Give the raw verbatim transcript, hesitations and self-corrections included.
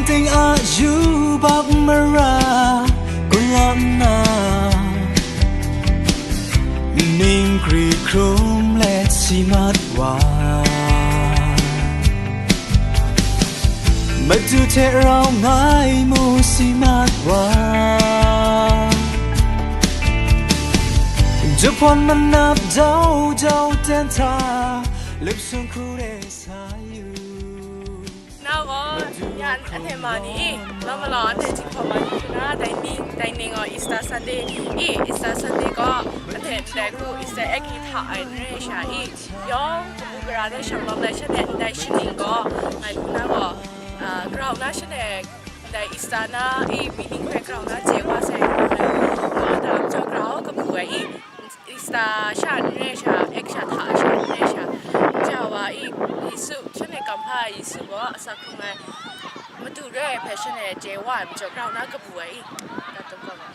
Ting a yubak mara kun la nna, ning gri hkrum let si mat wa, Madu hte rau ngai mu si mat wa, jahpawn manap jau jau ten hta, lup sung hku re sa yu. Na gaw, yan anhte ma ni i, law malau anhte htinghkau ma ni hkru na, dai ni, dai ning gaw Easter Sunday i, Easter Sunday gaw anhte ndai hku Easter egg ni hta ai n rai sha i, yawng kabu gara de shanglawm ai shanhte ndai shaning gaw, ngai hku na gaw, ah, grau na shanhte ndai Easter na i, mi ning hpe grau na chye wa sai, grau da, grau kabu ai i, Easter sha n re sha, egg sha hta sha n re sha, ja wa i, Yesu, shanhte kamhpa ai Yesu gaw asak hkrung ai Madu re ai hpe shanhte chye wa ai majaw, grau na kabu ai i, dat dum kau ga.